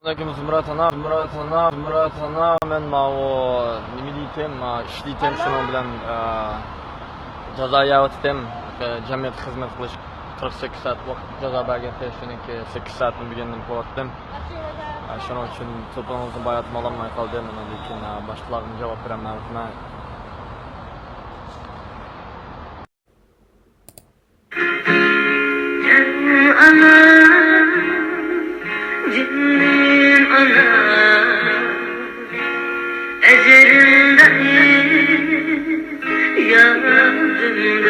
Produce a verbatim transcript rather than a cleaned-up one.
ئەسسالامۇئەلەيكۇم زۇمرەت ئانا، زۇمرەت ئانا، زۇمرەت ئانا. مەن ماۋۇ نېمە دېيتتىم، ئىش دېيتتىم، شۇنىڭ بىلەن جازا يەۋېتىتتىم. جەمئىيەتكە خىزمەت قىلىش، قىرىق سەككىز سائەت ۋاقىت جازا بەرگەن، شۇنىڭكى سەككىز سائەتنى بۈگۈندىن قىلىۋەتتىم. شۇنىڭ ئۈچۈن توپىڭىزنى باياتمالايماي قالدىم. ئۇنىڭدىن كېيىن باشقىلارغا جاۋاب بېرەلمەيمەن. ئانا، جېنىم ئانا، ئەجرىم دائىم يادىمدا.